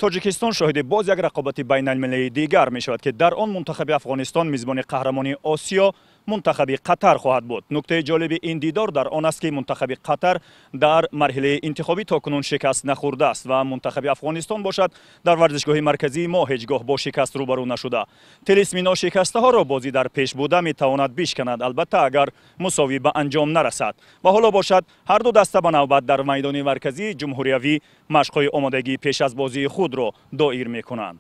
Тоҷикистон шоҳиди боз як рақобати байналмилалии дигар мешавад, ки дар он мунтахаби Афғонистон мизбони қаҳрамони Осиё, мунтахаби Қатар хоҳад буд. Нуктаи ҷолиби ин дидор дар он аст, ки мунтахаби Қатар дар марҳилаи интихобӣ то кунун шикаст нахӯрдааст ва мунтахаби Афғонистон бошад, дар варзишгоҳи марказии мо ҳеҷ гоҳ бо шикаст рӯбарӯ нашуда. Тилисми ношикастаҳоро бозӣ дар пеш буда метавонад бишканад, албатта, агар мусовӣ ба анҷом нарасад. Ва ҳоло бошад, ҳар ду даста ба навбат дар майдони марказии ҷумҳуриявӣ машқҳои омодагии пеш аз бозии худро доир мекунанд.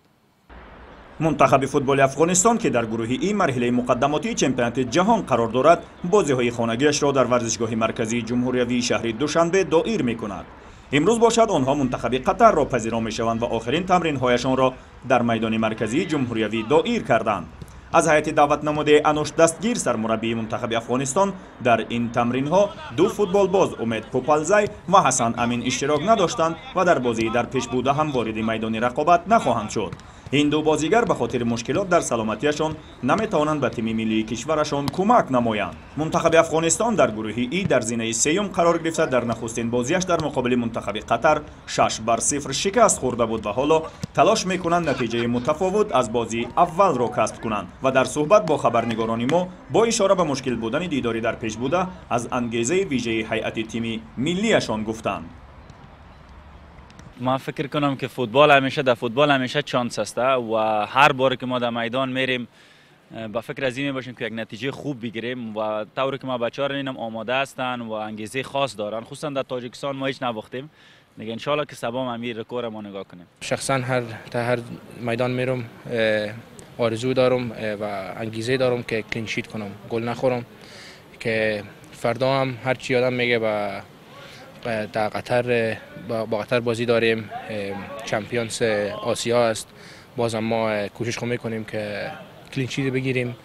Мунтахаби футболи Афғонистон, ки дар гурӯҳи И марҳилаи муқаддамотии чемпионати ҷаҳон қарор дорад, бозиҳои хонагиашро дар варзишгоҳи марказии ҷумҳуриявии шаҳри Душанбе доир мекунад. Имрӯз бошад, онҳо мунтахаби Қатарро пазиро мешаванд ва охирин тамринҳояшонро дар майдони марказии ҷумҳуриявӣ доир карданд. Аз ҳайати даъватнамудаи Ануш Дастгир, сармураббии мунтахаби Афғонистон, дар ин тамринҳо ду футболбоз, Умед Пупалзай ва Ҳасан Амин, иштирок надоштанд ва дар бозии дар пеш буда ҳам вориди майдони рақобат нахоҳанд шуд. Ин ду бозигар ба хотири мушкилот дар саломатиашон наметавонанд ба тими миллии кишварашон кӯмак намоянд. Мунтахаби Афғонистон дар гурӯҳи И дар зинаи сеюм қарор гирифта, дар нахустин бозиаш дар муқобили мунтахаби Қатар 6-0 шикаст хӯрда буд ва ҳоло талош мекунанд натиҷаи мутафовут аз бозии аввалро касб кунанд. Ва дар суҳбат бо хабарнигорони мо бо ишора ба мушкил будани дидори дар пеш буда аз ангезаи вижаи ҳайати тими миллиашон гуфтанд. من فکر کنم که فوتبال همیشه، در فوتبال همیشه چانس است و هر بار که ما در میدان میریم، با فکر از این باشیم که یک نتیجه خوب بگیریم و طوری که ما بچه‌ها رو میبینم، آماده هستن و انگیزه خاص دارن. خصوصا در تاجیکستان ما هیچ نباختیم دیگه. انشالله که سبا هم امیر رکورد ما نگاه کنیم. شخصا هر تا هر میدان میرم، آرزو دارم و انگیزه دارم که clean sheet کنم، گل نخورم، که فردا هم هر چی آدم میگه با در قطر، با قطر بازی داریم، champions آسیا است. بازم ما کوشش خو میکنیم که clean sheet بگیریم.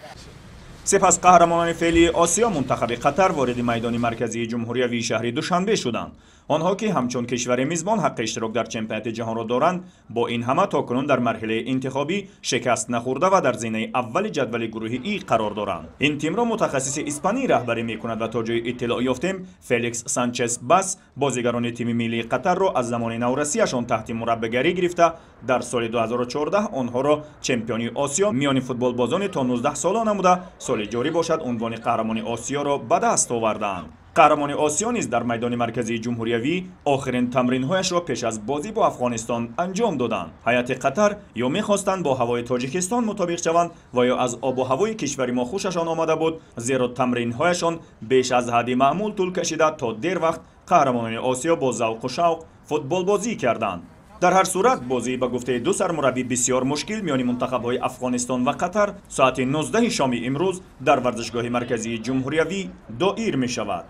Сипас қаҳрамонони феълии Осиё, мунтахаби Қатар, вориди майдони марказии ҷумҳуриявии шаҳри Душанбе шуданд. Онҳо, ки ҳамчун кишвари мизбон ҳаққи иштирок дар чемпионати ҷаҳонро доранд, бо ин ҳама то кунун дар марҳилаи интихобӣ шикаст нахӯрда ва дар зинаи аввали ҷадвали гурӯҳи И қарор доранд. Ин тимро мутахассиси испанӣ раҳбарӣ мекунад ва то ҷои иттилоъ ёфтем, Феликс Санчес Бас бозигарони тими миллии Қатарро аз замони наврасиашон таҳти мураббигарӣ гирифта, дар соли 2014 онҳоро чемпиони Осиё миёни футболбозони то 19 сола намуда, соли ҷорӣ бошад, унвони қаҳрамони Осиёро ба даст овардаанд. Қаҳрамони Осиё низ дар майдони марказии ҷумҳуриявӣ охирин тамринҳояшро пеш аз бозӣ бо Афғонистон анҷом доданд. Ҳайати Қатар ё мехостанд бо ҳавои Тоҷикистон мутобиқ шаванд ва ё аз обу ҳавои кишвари мо хушашон омада буд, зеро тамринҳояшон беш аз ҳадди маъмул тӯл кашида, то дер вақт қаҳрамонони Осиё бо завқу шавқ футболбозӣ карданд. Дар ҳар сурат, бозӣ ба гуфтаи ду сармураббӣ бисёр мушкил миёни мунтахабҳои Афғонистон ва Қатар соати 19 шоми имрӯз дар варзишгоҳи марказии ҷумҳуриявӣ доир мешавад.